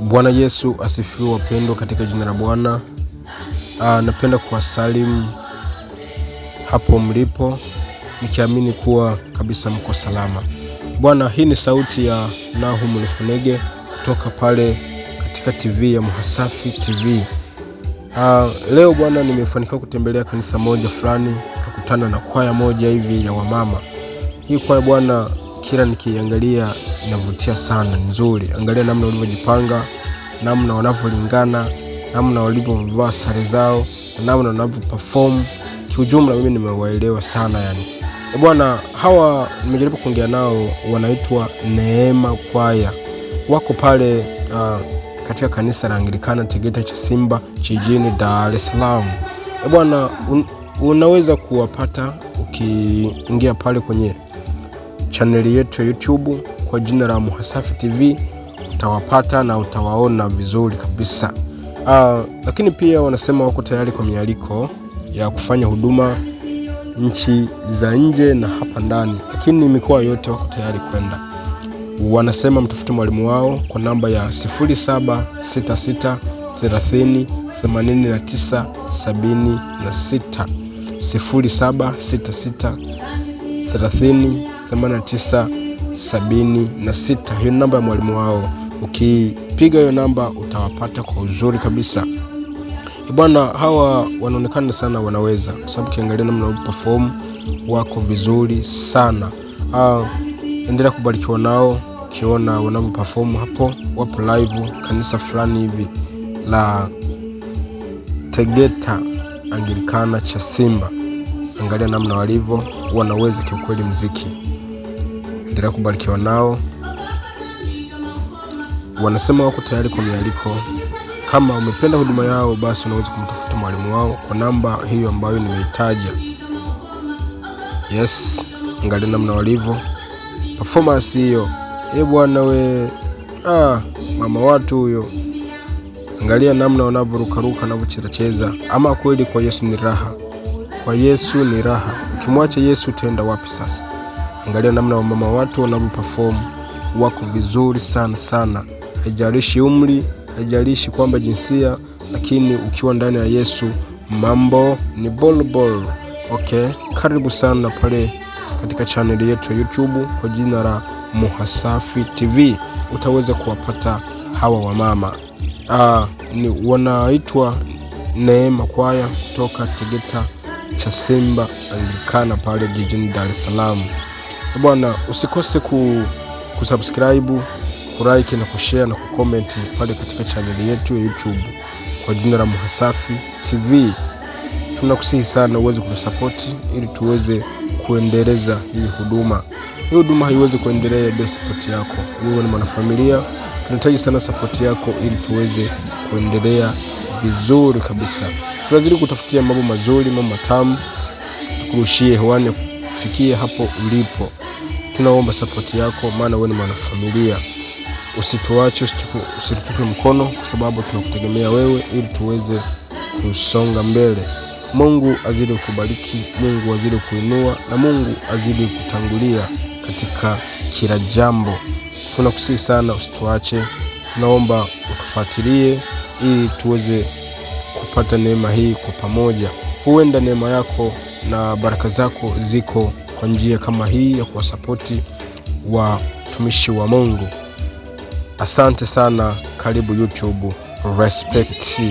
Bwana Yesu asifiwe, wapendwa katika jina la Bwana. Napenda kuwasalimu hapo mlipo nikiamini kuwa kabisa mko salama. Bwana, hii ni sauti ya Nahum Lufunege kutoka pale katika TV ya Muhasafi TV. Leo bwana, nimefanikiwa kutembelea kanisa moja fulani, nikakutana na kwaya moja hivi ya wamama. Hii kwaya bwana, kila nikiangalia inavutia sana, ni nzuri. Angalia namna walivyojipanga, namna wanavyolingana, namna walivyovaa sare zao, na namna wanavyo perform. Kiujumla mimi nimewaelewa sana yani. Bwana, hawa nimejaribu kuongea nao, wanaitwa Neema Kwaya, wako pale katika kanisa la Anglikana Tegeta cha Simba jijini Dar es Salaam. Bwana, unaweza kuwapata ukiingia pale kwenye chaneli yetu ya YouTube kwa jina la Muhasafi TV, utawapata na utawaona vizuri kabisa. Lakini pia wanasema wako tayari kwa mialiko ya kufanya huduma nchi za nje na hapa ndani, lakini mikoa yote wako tayari kwenda. Wanasema mtafute mwalimu wao kwa namba ya 0766 30 89 76, 0766 30 89 76. Hiyo namba ya mwalimu wao, ukipiga hiyo namba utawapata kwa uzuri kabisa. Bwana, hawa wanaonekana sana wanaweza, kwa sababu ukiangalia namna wanavyo perform wako vizuri sana. Endelea kubarikiwa nao, ukiona wanavyo perform hapo, wapo live kanisa fulani hivi la Tegeta Anglikana cha Simba. Angalia namna walivyo, wanaweza kiukweli mziki. Endelea kubarikiwa nao. Wanasema wako tayari kwa mialiko. Kama umependa huduma yao, basi unaweza kumtafuta mwalimu wao kwa namba hiyo ambayo nimeitaja. Yes, angalia namna walivyo performance hiyo. Eh bwana we, mama watu huyo, angalia namna wanavyorukaruka, wanavyocheza. Ama kweli kwa Yesu ni raha, kwa Yesu ni raha. Ukimwacha Yesu utaenda wapi sasa? Angalia namna wamama watu wanavyo perform, wako vizuri sana sana, haijalishi umri, haijalishi kwamba jinsia, lakini ukiwa ndani ya Yesu mambo ni bol. Okay, karibu sana pale katika chaneli yetu ya YouTube kwa jina la Muhasafi TV, utaweza kuwapata hawa wamama. Ni wanaitwa Neema Kwaya kutoka Tegeta cha Simba Anglikana pale jijini Dar es Salaam. Bwana, usikose kusubscribe, kulike na kushare na kucomment pale katika chaneli yetu ya YouTube kwa jina la Muhasafi TV. Tunakusihi sana uweze kutusapoti ili tuweze kuendeleza hii huduma. Hii huduma haiwezi kuendelea bila sapoti yako. Wewe ni mwanafamilia, tunahitaji sana sapoti yako ili tuweze kuendelea vizuri kabisa. Tunazidi kutafutia mambo mazuri, mambo matamu, tukurushie hewani kufikie hapo ulipo. Tunaomba sapoti yako, maana wewe ni mwanafamilia. Usituache, usitutupe mkono, kwa sababu tunakutegemea wewe ili tuweze kusonga mbele. Mungu azidi kukubariki, Mungu azidi kuinua na Mungu azidi kutangulia katika kila jambo. Tunakusihi sana usituache, tunaomba utufuatilie ili tuweze kupata neema hii kwa pamoja. Huenda neema yako na baraka zako ziko kwa njia kama hii ya kuwasapoti watumishi wa Mungu. Asante sana, karibu YouTube. Respect.